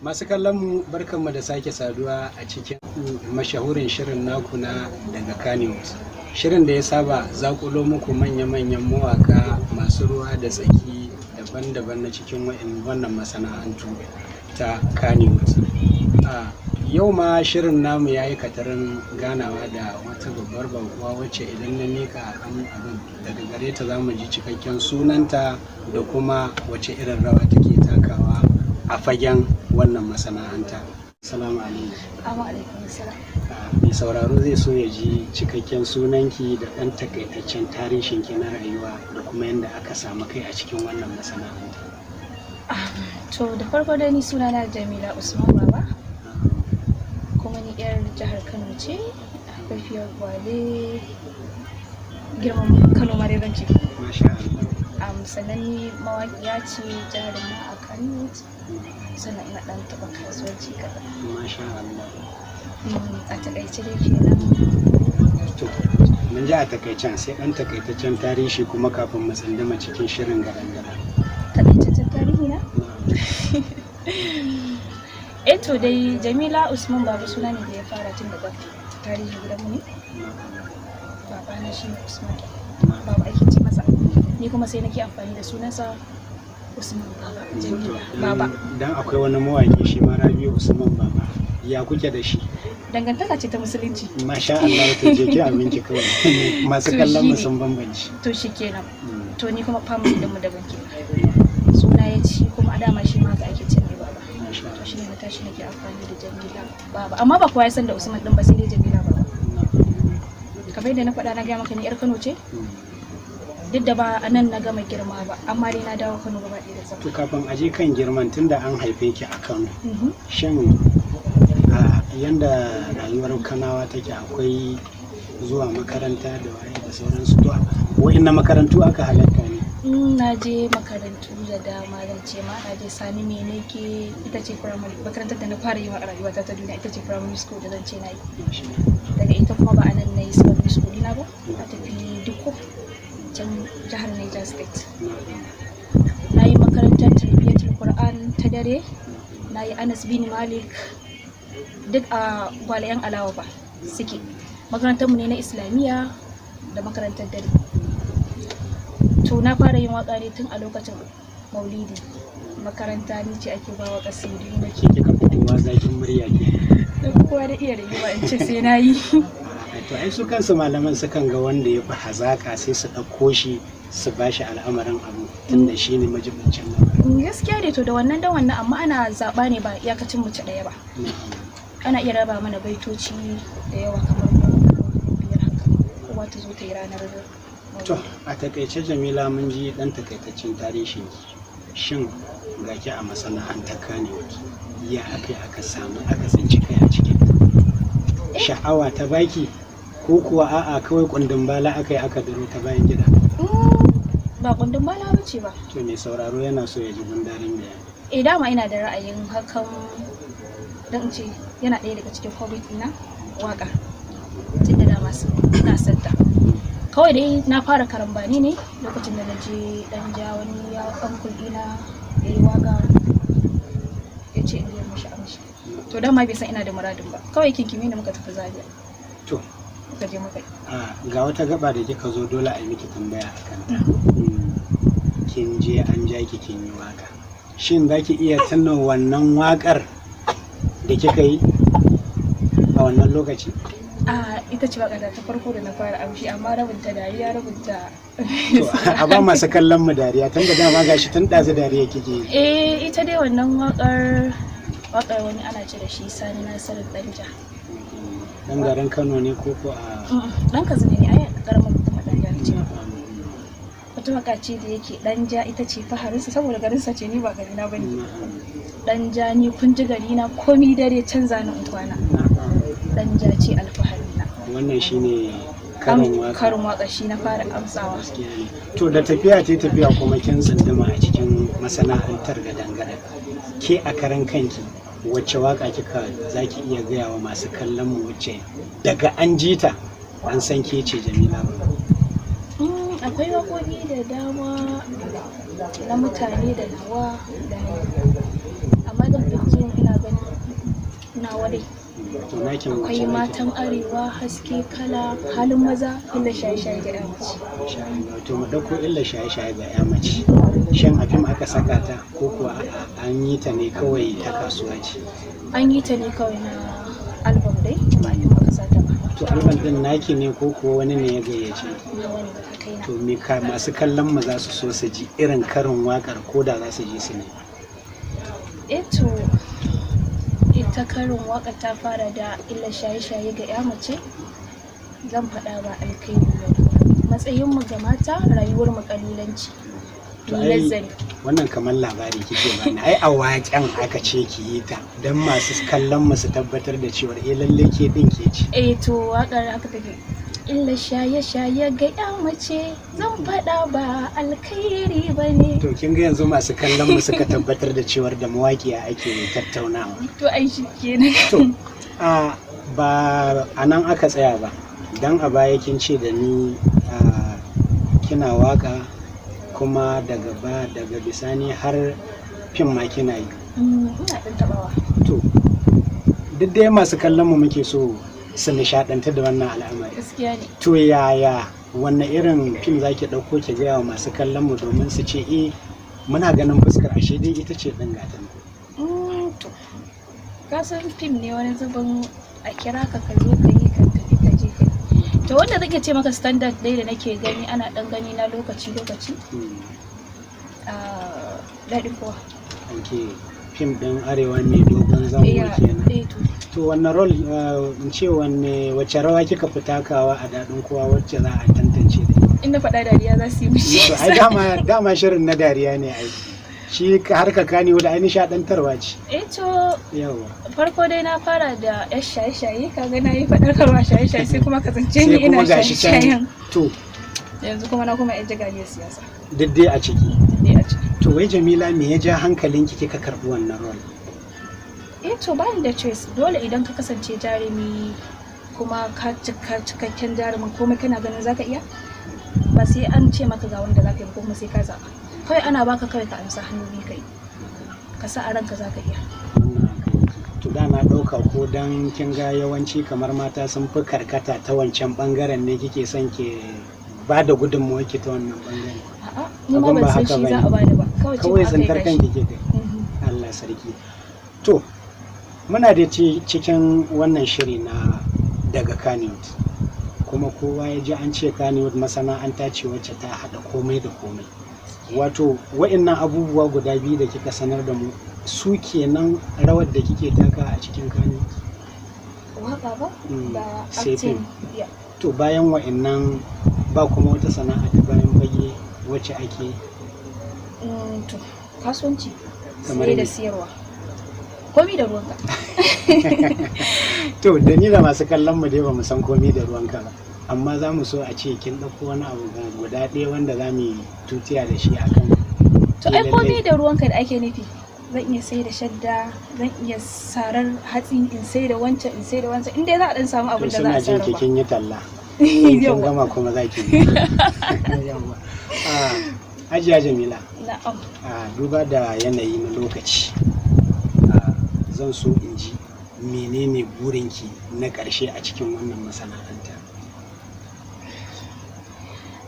Masu kallon mu, barkanmu da sake saduwa a cikin mashahurin shirin naku na Daga Kannywood. Shirin da ya saba zakulo muku manya-manyan mawaka masu ruwa da tsaki daban-daban na cikin wannan masana'antu ta Kannywood. A yau ma shirin namu ya yi katarin ganawa da wata babbar bakuwa wacce idan na mika abin daga gare ta, za mu ji cikakken sunanta da kuma wace irin rawa take takawa a fagen wannan masana'anta. Salamu alaikum. Amma alaikum salam. Mai sauraro zai so ya ji cikakken sunanki da ɗan takaitaccen tarihinki na rayuwa da kuma yadda aka samu kai a cikin wannan masana'anta. To, da farko dai ni sunana Jamila Usman Baba, kuma ni yar jihar Kano ce, haifaffiyar Gwale, girman Kano ma dai zan ce. Masha Allah. Sannan ni mawaƙiya ce, jaruma a Kano, sannan ina ɗan taɓa kasuwanci kaɗan. Masha Allah. A taƙaice dai kenan. To, mun ji a takaicen, sai ɗan takaitaccen tarihi kuma kafin mu tsunduma cikin shirin gadan-gadan. Taƙaitaccen tarihi na? Eh, to dai Jamila Usman Baba suna ne da ya fara tun daga tarihi gidanmu ne. Babana shi ne Usman. Baba ake ce masa. Ni kuma sai nake amfani da sunansa, Usman Baba, Jamila Baba. Dan akwai wani mawaki shi ma, Rabi'u Usman Baba. Ya kuke da shi? Dangantaka ce ta musulunci. Masha Allah, to je ki abinki kawai. Masu To kallon mu shi ne. sun bambance. To shi kenan. To ni kuma family ɗinmu daban kenan. Suna ya ci kuma a dama shi ma haka ake ce mai, Baba. Masha To shi ne na tashi nake amfani da Jamila Baba. Amma ba kowa ya san da Usman ɗin ba, sai dai Jamila Baba. Kamar yadda na faɗa, na gaya maka ni 'yar Kano ce. Duk da ba a nan na gama girma ba, amma dai na dawo Kano gaba ɗaya da zama. To, kafin aje kan girman, tunda an haife ki a Kano, shin a yanda rayuwar Kanawa take, akwai zuwa makaranta da waye da sauransu, to wa'inna makarantu aka halatta ne? Na je makarantu da dama, zan ce ma na je Sani Meneke, ita ce primary makarantar da na fara yi wa a rayuwata ta duniya, ita ce primary school da zan ce na yi. Daga ita kuma ba a nan na yi secondary school dina ba, na tafi Dikko, can jihar Niger State. Na yi makarantar Tarbiyyatul Qur'an ta dare, na yi Anas bin Malik, duk a Gwale Yan Alawa ba suke. Makarantar mu ne na Islamiyya da makarantar dare. To, na fara yin waka ne tun a lokacin maulidi makaranta, ni ce ake bawa kasidu na. Ke kika fi kowa zakin murya ke. Da kowa da iya rigima in ce sai na yi. To, ai su kansu malaman sukan ga wanda ya fi hazaka sai su ɗauko shi su ba shi al'amarin abu, tunda shi ne majibincin lamarin. Gaskiya ne. To, da wannan amma ana zaɓa ne, ba iyakacin mace ɗaya ba. Ana iya raba mana baitoci da yawa, kamar 5 haka, kowa ta zo ta yi ranar To, maulidi. A takaice Jamila, mun ji dan takaitaccen tarihin ki. Shin ga ki a masana'antar Kannywood, ya aka yi aka samu aka tsinci kai a cikin ta? Sha'awa ta baki ko kuwa a'a, kawai kundin bala aka yi aka duro ta bayan gida? Ba kundin bala ba ce ba. To, mai sauraro yana so ya ji gundarin bayani. Eh, dama ina da ra'ayin hakan, don in ce yana ɗaya daga cikin hobby ɗina, waka, tun da dama ina son ta. Kawai dai na fara karambani ne lokacin da na je dan ja, wani ya uncle ɗina ya yi waka, ya ce in je mishi amshi. To, dama bai san ina da muradin ba, kawai kinkimi ne muka tafi Zaria. To, Muka je muka yi. A ga wata gaba da kika zo, dole a yi miki tambaya a kanta. Kin je an ja ki kin yi waka. Shin za ki iya tuna wannan wakar da kika yi a wannan lokaci? A ita ce waka ta farko da na fara amshi, amma rabinta dariya, rabinta To, a ba masu kallon mu dariya, tun da dama gashi tun ɗazu dariya kike yi. Eh, ita dai wannan wakar, wakar wani ana ce da shi Sani Nasiru Danja. Dan garin Kano ne ko ko a Dan Katsina ne, ai karamar kuma Danja ce. Wata waka ce da yake Danja ita ce faharinsa, saboda garinsa ce, ni ba garina bane. Danja ni kun ji garina, komi dare canza ni in kwana. Danja ce alfaharina. Wannan shine karin waka. Karin waka shi na fara amsawa. Gaskiya ne. To, da tafiya ta tafiya kuma kin tsunduma a cikin masana'antar gadan-gadan. Ke a karan kanki, wacce waka kika zaki iya gaya wa masu kallon mu wacce daga an ji ta an san ke ce Jamila ba? Akwai waƙoƙi da dama na mutane da nawa da na yi. Amma zan fi jin ina To nakin Akwai wacce zaki Matan Arewa, Haske Kala, Halin Maza, Illa Shaye-Shaye ga 'Ya Mace. Masha Allah. To mu ɗauko Illa Shaye-Shaye ga 'Ya Mace. Shin a fim aka saka ta ko kuwa a'a an yi ta ne kawai ta kasuwa ce? An yi ta ne kawai na album dai, ba a fim aka sa ta ba. To album ɗin naki ne ko kuwa wani ne ya gayyace ki? Na wani ta kai na. To me ka masu kallon mu za su so su ji irin karin wakar ko da za su ji su ne? Eh to, ita karin waƙar ta fara da illa shaye-shaye ga 'ya mace, zan faɗa ba alkhairi ba. Matsayinmu ga mata, rayuwarmu ƙalilanci. To Ni ai nazzali. wannan kamar labari kike bani. Ai a waƙen aka ce ki yi ta don masu kallon mu su tabbatar da cewar eh lalle ke ɗin ke ce. Eh to, waƙar haka take. Illa shaye-shaye ga 'ya mace, zan faɗa ba alkhairi ba ne. To kin ga yanzu masu kallon mu suka tabbatar da cewar da mawaƙiya ake tattaunawa. To ai shi kenan. To, a ba a nan aka tsaya ba, don a baya kin ce da ni kina waka kuma daga ba daga bisani har fim ma kina yi. Ina ɗan taɓawa. To, duk dai masu kallon mu muke so su nishaɗantu da wannan al'amari. Gaskiya ne. To yaya wanne irin fim zaki ɗauko ki gaya wa masu kallon mu domin su ce eh muna ganin fuskar ashe dai ita ce ɗin gatan. To, ka san fim ne wani zubin a kira ka ka zo ka yi ka tafi ka je ka yi. To wanda zan iya ce maka standard dai da nake gani ana ɗan gani na lokaci lokaci, Daɗin Kowa. Ok, fim ɗin arewa mai dogon zango kenan. Eh to. To wanne role in ce wanne wace rawa kika fi takawa a Daɗin Kowa wacce za a tantance da ita? In na faɗa dariya za su yi mishi. To ai dama shirin na dariya ne ai. Shi harka kani da ai nishaɗantarwa ce. Eh to, Yawa. farko dai na fara da yar shaye-shaye, kaga na yi faɗakarwa shaye-shaye, sai kuma kasance Sai ni kuma ina gashi shaye-shayen. can to Yanzu kuma na kuma yar jagaliyar siyasa. Duk dai a ciki. Dai a ciki. To wai Jamila, me ya ja hankalinki kika karɓi wannan role? Eh to, bani da choice. Dole idan ka kasance jarumi kuma ka cika cikakken jarumin, komai kana ganin zaka iya, ba sai an ce maka ga wanda zaka yi ba ko kuma sai ka zaɓa. Kawai ana baka, kawai ka amsa hannu biyu, kai ka sa a ranka zaka iya. Wannan haka yake. To da na ɗauka ko dan kin ga yawanci kamar mata sun fi karkata ta wancan ɓangaren ne kike son ke ba da gudunmawar ki ta wannan ɓangaren. A'a, ni ma Abin ban ba san haka shi za bane. a bani ba, kawai ce Kawai ma aka yi tsintar gashi. kanki kike. Allah sarki. To muna da cikin wannan shiri na daga Kannywood. Kuma kowa ya ji an ce Kannywood masana'anta ce wacce ta haɗa komai da komai. Wato wa'innan abubuwa guda biyu da kika sanar da mu su kenan rawar da kike taka a cikin Kannywood. Waka ba da Sai acting fim. yeah. To bayan wa'innan ba kuma wata sana'a ta bayan fage wacce ake? To kasuwanci, Kamar siye da me? siyarwa, komi da ruwanka. To da ni da masu kallon mu dai ba mu san komai da ruwanka ba. Amma za mu so a ce kin ɗauko wani abu guda ɗaya wanda za mu yi tutiya da shi akan To ai lallai. komai da ruwanka da ake nufi, zan iya sai da shadda, zan iya sarar hatsi in sai da wancan, in sai da wancan, in dai za a dan samu To abin da za suna a jin ki sarrafa. kin yi talla. In kin Yawwa. gama kuma za ki yi. Yawwa. Hajiya Jamila, Na'am. Duba da yanayi na lokaci, zan so in ji menene burinki na ƙarshe a cikin wannan masana'anta.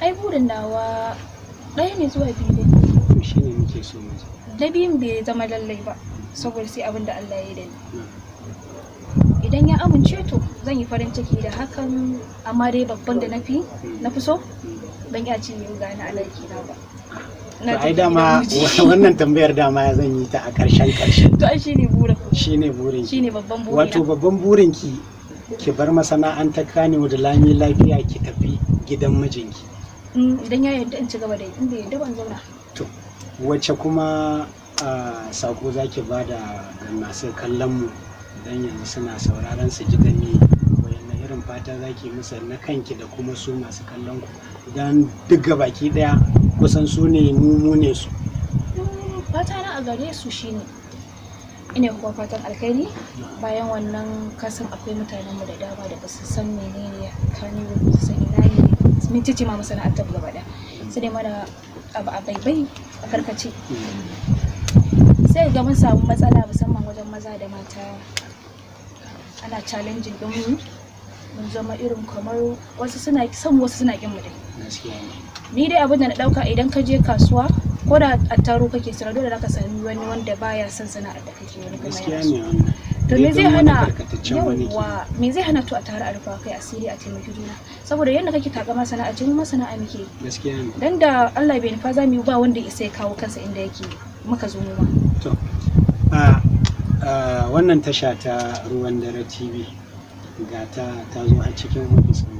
Ai burin nawa ɗaya ne zuwa biyu ne. To shine muke so mu ji. Na biyun bai zama lallai ba, saboda sai abin da Allah ya yi da ni. Idan ya amince to zan yi farin ciki da hakan, amma dai babban da na fi so, ban iya ce yau gani a laki na ba. To ai tafi dama gidan miji. wannan tambayar dama zan yi ta a ƙarshen ƙarshe. To ai shine burin. Shine burinki. Shine babban burina. Wato babban burinki ki bar masana'antar Kannywood lami lafiya ki tafi gidan mijinki. Idan ya yarda in ci gaba da yi, in bai yarda ban zauna. To wacce kuma sako zaki bada ga masu kallon mu dan yanzu suna sauraron su ji da ni, wayanne irin fata zaki musu na kanki da kuma su masu kallon ku dan duk baki daya kusan su ne mu mu ne su. Fata na a gare su shine ina kuma fatan alkhairi. Bayan wannan, kasan akwai mutanen mu da dama da basu san menene Kannywood, ba su san ina ne mecece ma masana'antar gaba ɗaya, sai dai mana abu a baibai a karkace, sai ga mun samu matsala musamman wajen maza da mata. Ana challenging din mu, mun zama irin kamar wasu suna son, wasu suna kin mu dai. Gaskiya ne. Ni dai abin da na dauka, idan ka je kasuwa ko da attarugu kake sayarwa, dole zaka sami wani wanda baya son sana'ar da kake, wani kuma Gaskiya yana so. ne wannan. To me Dai zai don wani hana karkataccen wani ke. Yawwa, me zai hana to a tare a rufa kai asiri, a taimaki juna? Saboda yadda kake takama sana'a ce, mu ma sana'a muke yi. Gaskiya ne. Dan da Allah bai nufa za mu yi ba, wanda ya isa ya kawo kansa inda yake muka zo mu ma. To, a wannan tasha ta Ruwan Dare TV ga ta ta zo har cikin ofis ɗin.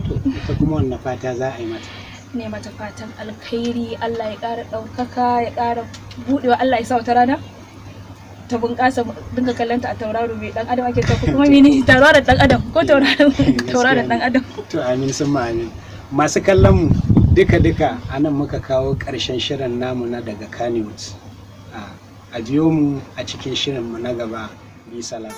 To, ita kuma wannan fata za a yi mata? Ne mata fatan alkhairi, Allah ya ƙara ɗaukaka, ya ƙara buɗewa, Allah ya sa wata rana ta bunƙasa, dinga kallonta a tauraro mai ɗan adam ake ta, ko kuma mene, tauraron ɗan adam ko tauraron ɗan adam. To, amin summa amin. Masu kallon mu duka duka a nan muka kawo ƙarshen shirin namu na Daga Kannywood. A biyo mu a cikin shirin mu na gaba. Bi salam.